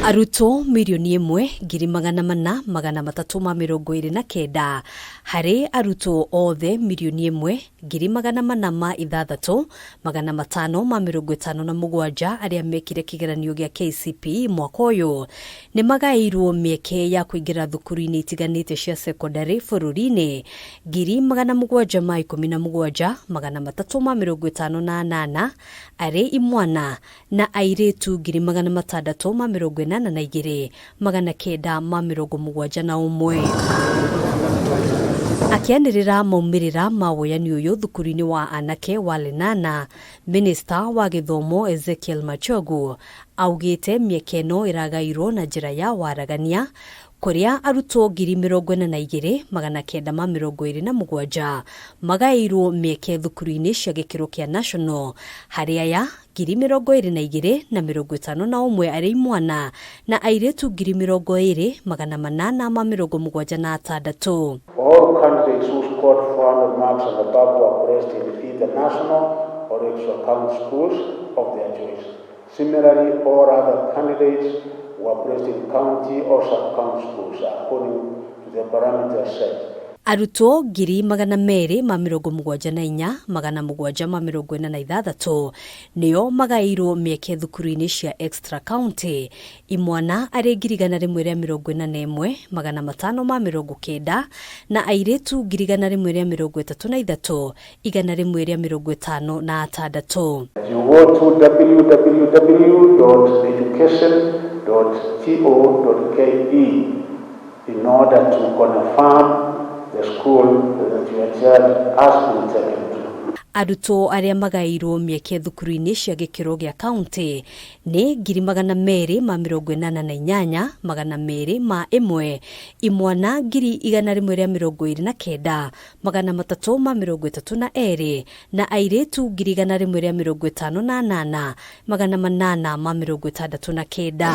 Arutwo 1,429,329 harĩ arutwo othe 1,406,557 arĩa mekire kĩgeranio gĩa KCPE mwaka ũyũ nĩ magaĩirwo mĩeke ya kũingĩra thukuru-inĩ itiganĩte cia cekondarĩ bũrũri-inĩ 717,358 arĩ imwana na airĩtu 682,971. Akĩanĩrĩra maumĩrĩra ma woyani ũyũ thukuru-inĩ wa anake wa Lenana, Minista wa gĩthomo Ezekiel Machogu augĩte mĩeke ĩno ĩragairwo na njĩra ya waragania kũrĩa arutwo 42,927 magaĩirwo mĩeke thukuru-inĩ cia gĩkĩro kĩa national, harĩ aya 22,051 arĩ imwana na airĩtu 20,876. All candidates who scored 400 marks and above were placed in either national or extra county schools of their choice. Similarly, all other candidates were placed in county or sub-county schools according to the parameters set. Arutwo 274,746 nĩo magaĩirwo mĩeke thukuru-inĩ cia extra county, imwana arĩ 141,590 na airĩtu 133,156. You go to www.education.go.ke in order to confirm the school that your child has been taken to. Arutwo arĩa magaĩirwo mĩeke thukuru-inĩ cia gĩkĩro gĩa kaunti nĩ 288,201, imwana 129,332 na airĩtu 158,869.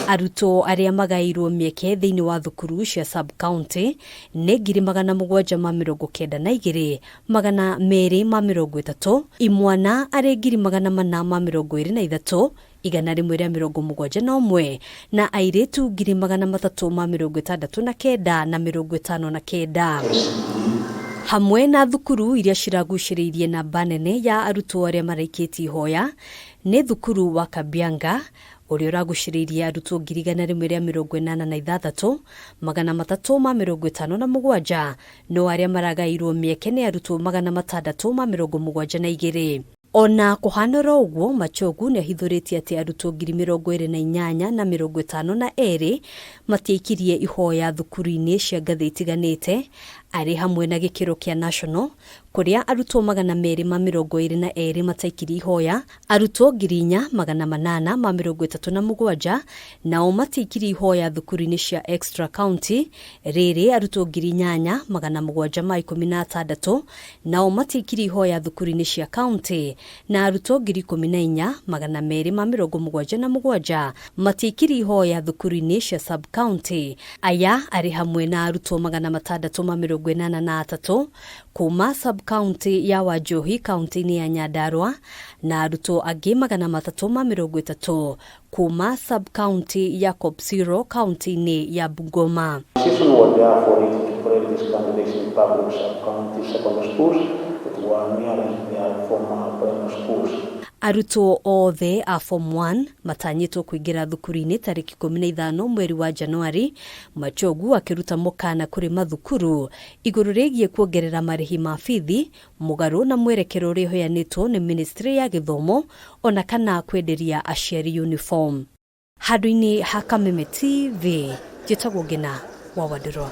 Arutwo arĩa magaĩirwo mĩeke thĩinĩ wa thukuru cia sub county nĩ 792,230, imwana arĩ 423,171 na airĩtu 369,059. Hamwe na thukuru iria ciragucĩrĩirie namba nene ya arutwo arĩa maraikĩtie ihoya nĩ thukuru wa Kabianga ũrĩa ũragucĩrĩirie arutwo 186,357, no arĩa maragaĩirwo mĩeke nĩ arutwo 672. Ona kũhana oro ũguo, Machogu nĩ ahithũrĩtie atĩ arutwo 28,052 matiaikirie ihoya thukuru-inĩ cia ngathĩ itiganĩte, arĩ hamwe na gĩkĩro kĩa national kũrĩa arutwo 222 mataikirie ihoya, arutwo 4,837 nao matiaikirie ihoya thukuru-inĩ cia extra county, rĩrĩ arutwo 8,716 nao matiaikirie ihoya thukuru-inĩ cia county, na arutwo 14,277 matiaikirie ihoya thukuru-inĩ cia sub county. Aya arĩ hamwe na arutwo 683 kuma sub county ya Wanjohi kaunti-inĩ ya Nyandarua na arutwo angĩ 330 kuma sub county ya Kopsiro kaunti-inĩ ya Bungoma. Decision was therefore reached to place these candidates in public sub-county secondary schools that were nearest their former primary schools. Arutwo othe a form 1 matanyĩtwo kũingĩra thukuru-inĩ tarĩki 15 mweri wa Januari. Machogu akĩruta mũkana kũrĩ mathukuru igũrũ rĩgiĩ kuongerera marĩhi ma bithi mũgarũ na mwerekero ũrĩa ũheanĩtwo nĩ ministry ya gĩthomo ona kana kwenderia aciari uniform. Handũ-inĩ ha Kameme TV, njĩtagwo Ngina wa Wandirwa.